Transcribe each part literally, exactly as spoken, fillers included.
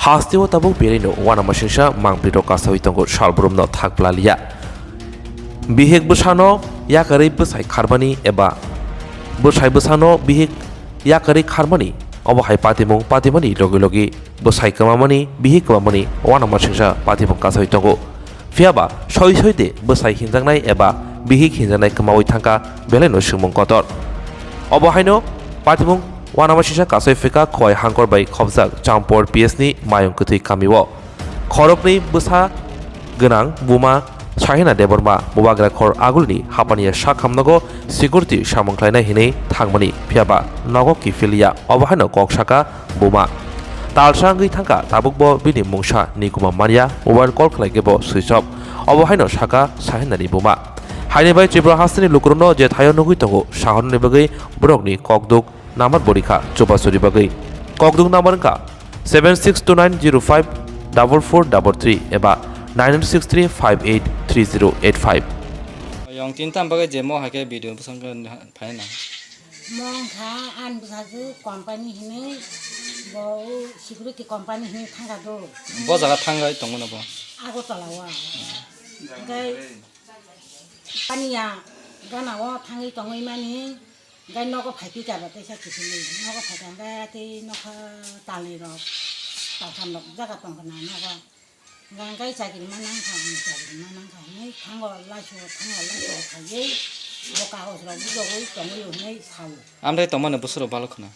Hasteo tabuk belaino uanamasingcha mangprirok kasaui tongo, salbrumno thakpla liya. Bihik bwsano yakarwi bwsai kharmani eba bwsai bwsano bihik yakarwi kharmani, obo hai patimung patimani logi logi bwsai kwmamani, bihik kwmamani uanamasingcha patimung kasaui tongo. Phiyaba soi soi de bwsai hinjaknai eba bihik hinjaknai kwmaui thangkha, belaino swngmung kotor. Obo haino patimung uanamasingcha kasaui phika Khowai Hangkor bai khopjak Champor P S ni Mayung Kwthwi kamio. Khoroknwi bwsa gwnang buma Sahina Debbarma bubagra khor agulini hapaniya sak hamnogo security samung khlainai hinwi thangmani, phiyaba nogo kiphilya, obo haino kok saka buma. Talsa wngwi thangkha, tabukbo bini mungsa Nikuma manya, mobile call khlaikhe bo switch off. Obo haino saka Sahinani buma. Haini bai Tripura hasteni lukurokno je thaio nugwi tongo, sahornani bagwi borokni kokduk number borikha chubasuri bagwi. Kokduk number wngkha seven six two nine zero five double four double three eba nine six three five eight three zero eight five. Yong tin tam bagwi je mo hai khe video bwsang khe phaina. Mo wngkha ani bwsajwk company hinwi, bo security company hinwi thangkha do. Bo jaga thangwi tongmano bo? Agartala o. Hwnkhe paniya gana o thangwi tongwi mani, hwnkhe nogo phai phi kha bo teisa kiphilwi. Nogo phai kha hwnkhe tei nokha talnwi rok, taltham rok jaga tongkha na nogo. Hwnkhe chakiri ma nangkha, ang chakiri ma nangkha hinwi thango laisio, thango laisio khaiwi bo kagoj rok bujogwi tongwi hinwi sao. Amtwi tongmani bwswrok balok khna?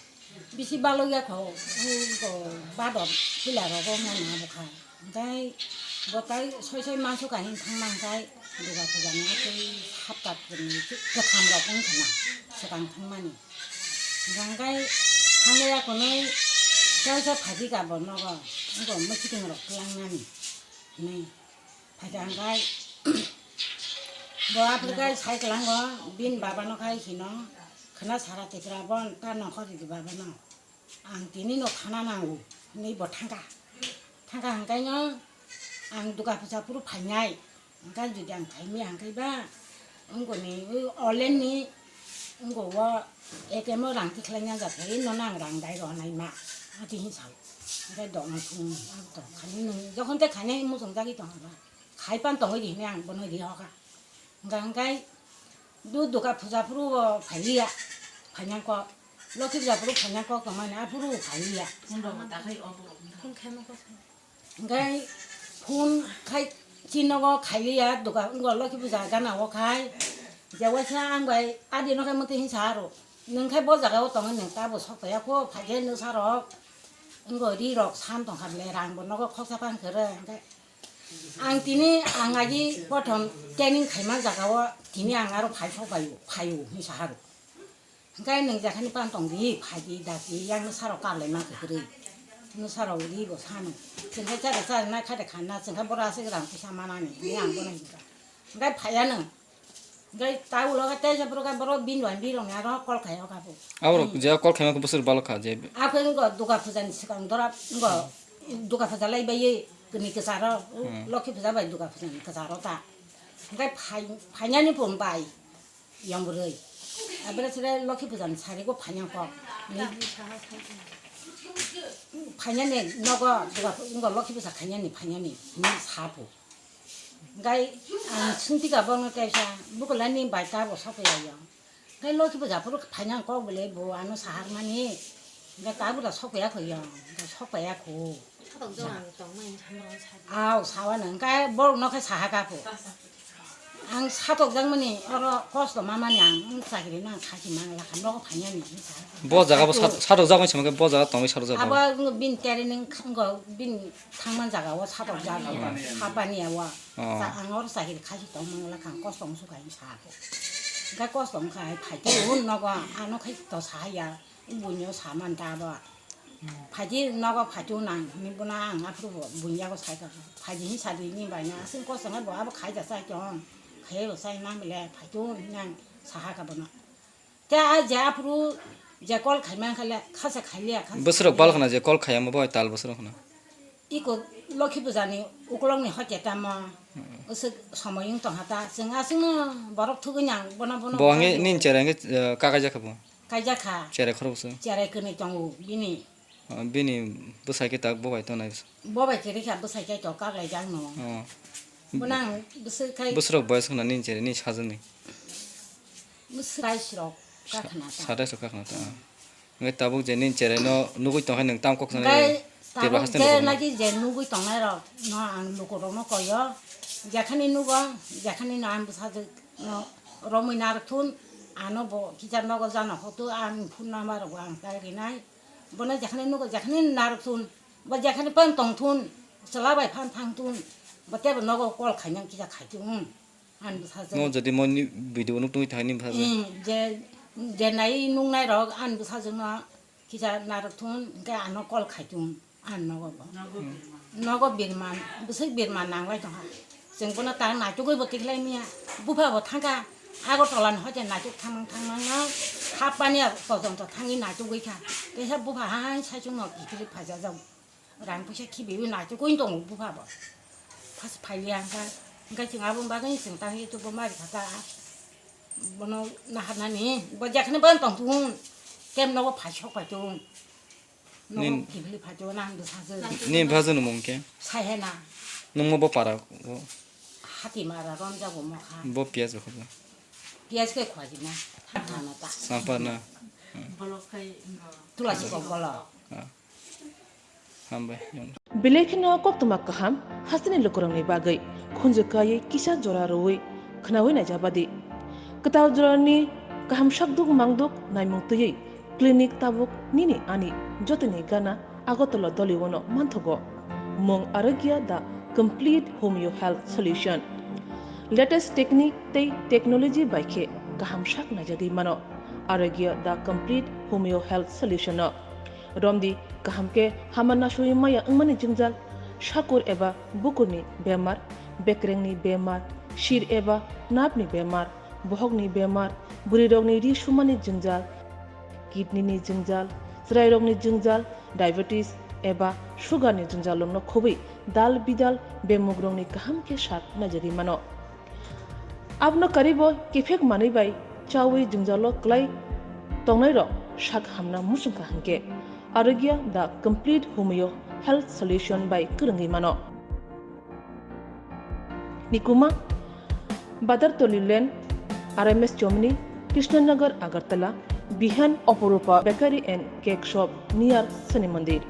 Bisi balok ya kho, wngkho bador pila rogo wngmani abo kha. Hwnkhe bo tai soi soi mansu kha hinwi thangma hwnkhe Durga puja ni tei hapta kwtham rok wngkha na swkang thangmani. Hwnkhe thangwi ya kwnwi kaisa phaikha bo nogo, wngkha mwkhitwng rok twlangnani hinwi phaikha hwnkhe bo aphuru khe sai kwlango bini baba no khai hino khwna sara Tripura bo ta nongkhor ridi baba no ang tini no thana nango hinwi bo thangkha. Thangkha hwnkhe no ang Durga puja phuru phainai. Hwnkhe jodi ang phaimaya hwnkhe ba, wngkoni online ni wngko o A T M o rang tikhlai ya japhai, nono ang rang dai rwnai ma, ati hin sao. Hwnkhe dogno thung, ang tong khani nwng, jokhon tei khainai muchung jagwi tong aba, khai pan tongwi di hinwi ang bono ri hoka. Hwnkhe, hwnkhe, du Durga puja phuru o phai ya, phainai kok, Lokhi puja phuru phainai kok tongmani, aphuru phai ya. Hwnkhe phone khai chini nogo khailiya, duka wngkha Lokhi puja gana o khai. Je waisa ang bai adi no khai muti hinsa aro. Nwng khai bo jaga o tongo, nwng ta bo sok paiya kho, phaikhe nwsarok. Wngkha ri rok san tongkha bele, rang bo nogo khoksa phan khe rw. Hwnkhe ang tini ang agi prothom training khaima jaga o tini ang aro phai sok paiyo, phaio hinsa aro. Hwnkhe nwng jekhani pan tong di, phai di, dak di, yang nwsarok kap lai ma kwrwi. Nwsarok ri bo sano. Chwng khe chari chari na kha de kha na, chwng khe boro aswk rang puisa manani, hinwi ang bono himkha. Hwnkhe phai ya nwng. Hwnkhe ta ulo khe teisa borok khe borok bini wani birok ni aro call khai o kha bo. Aborok je call khaima khe bwswk balo kha je. Akhe wngkha Durga puja ni swkang dora wngkha Durga puja lai bai kwnwi kwcharo, Lokhi puja bai Durga puja ni kwcharo ta. Hwnkhe phai, phainani phone bai. Yang bwrwi. Abere sere Lokhi puja ni sari go phainang kok. Ni phainani nogo duga wngkha Lokhi puja khainani phainani ni sapo. Gai ang sungti ka bono kaisa bukulani bai ta bo sokya yang. Gai Lokhi puja phuru phainang kok bole bo ano sahar mani. Gai ta bo da sokya kho yang. Gai sokya kho. Aw, sawa nang kai borok no khe saha ka pho. Ang satok jak mani oro kosto ma mani ang wng chakri no ang khaki mang lakha nogo phai nani wng sa. Bo jaga bo sat-, satok jak mani samkhe bo jaga tongwi satok jak. Abo wng bin training wng bin thang man jaga o satok jak. Hapani ya wa. Oh. Sa ang oro chakri khaki tong mang lakha ang kosto wng suka wng sa pho. Ga kosto wng kha phai te un nogo ano khai to sa ya. Buino saman ta abo. Phaidi nogo phaitu nang hinwi bono ang aphuru bo buini yago sai kha. Phaidi hinwi sadi hinwi bai na aswk kosong bo abo khai da sai tong. Khai bo sai nang bele phaitu hinwi ang saha kha bono. Te a je aphuru je call khai man kha le khasa khai liya khasa. Bwswrok bal khana je call khai amo bo tal bwswrok khana. Iko Lokhi puja ni ukulok ni hoite tamo. Usuk somoy wng tong ha ta. Chwng aswk no borok thugwi nang bono bono. Bo hwnwi nini cherai hwnwi, eh, kakaijak kha bo? Kaijak kha. Cherai khoroksa. Cherai kwnwi tongo bini. Ah, bini bwsai khe tak bo bai tongnai. Bo bai kwrwi kha, bwsai khe to kak lai jak no. Oh. Bo nang bwswk khai. Bwswk rok boyas khna nini chere nini sajwkni. Bwswk rais rok kakhna ta. Satais rok kakhna ta. Hwnkhe tabuk je nini chere no nugwi tongkhe nwng tam kok sanai. Hwnkhe tebra tabuk haste je nugwi nagi je nugwi tongnai rok no ang luku rok no koyo. Jekhani nugo, jekhani no ang bwsajwk no romwi narwk thun, ano bo kisa nogo jana hotu ang phone number rok ang tai rinai. Bono jekhani nugo jekhani narwk thun, bo jekhani phan tong thun, chwla bai phan thang thun, bo tebo nogo call khainang kisa khai thun. Ani bwsajwk. Mo jodi mo ni video nuk tungwi thai ni bwsajwk. Hmm, je, je nai nuknai rok ani bwsajwk no kisa narwk thun, hwnkhe ano call khai thun. Ang nogo bo. Nogo birman, bwswk birman nanglai tongkha. Chwng bono ta naitukgwi bo tikhlai manya. Bupha bo thangkha. Agartala ni hoite naituk thangmang thangmang no. Hapmani pojonto thangwi naitukgwi kha. Teisa bupha hai saichung no kiphilwi phaijajak. Rang puisa khibiwi naitukgwi tongo bupha bo. Phas phailiya hwnkha. Hwnkhe chwng aboni bagwi chwng ta YouTube o mari kha ta. Bono naharnani. Bo jekhani bo tongthung. Kem nogo phai sok phai thung. Nogo Nin- kiphilwi phaio nang bwsajwk. Nini bwsajwk ni mung khe? Saihena. Nungma bo para o? Hatimara romjago mokha. Bo piyaj bo khobla? Piyaj khe khwajina. Thana ta. Samparna? Tulasi kok bolo. Ah. Hambai. Belai kheno koktwma kaham hasteni lukurokni bagwi khunju kaiwi kisa jora rwui khwnaui naijabadi. Kwtal jorani kaham sakduk mangduk naimung twiwi clinic tabuk nini ani jotoni gana Agartala Doliwono manthogo. Mung Arogya the Complete Homeo Health Solution. Latest technique tei technology bai khe kaham sak naijagwi mano Arogya the Complete Homeo Health Solution no. Romdi kaham khe hama nasui maya wngmani jwngjal, sakur eba bukurni bemar, bekrengni bemar, sir eba napni bemar, bohokni bemar, bwrwirokni ri sumani jwngjal, kidney ni jwngjal, chwrairokni jwngjal, diabetes eba sugar ni jwngjal rokno khobwi dal bidal bemugrokni kaham khe sak naijagwi mano. Abono karibo kiphek manwi bai chawi jwngjalo kwlai tongnairok sak hamna muchungkha hwnkhe Arogya the Complete Homeo Health Solution bai kwrwngwi mano. Nikuma, Badartoli Lane, R M S Chomni, Krishnanagar, Agartala, Bihan, Oporupa Bakery and Cake Shop near Shani Mandir.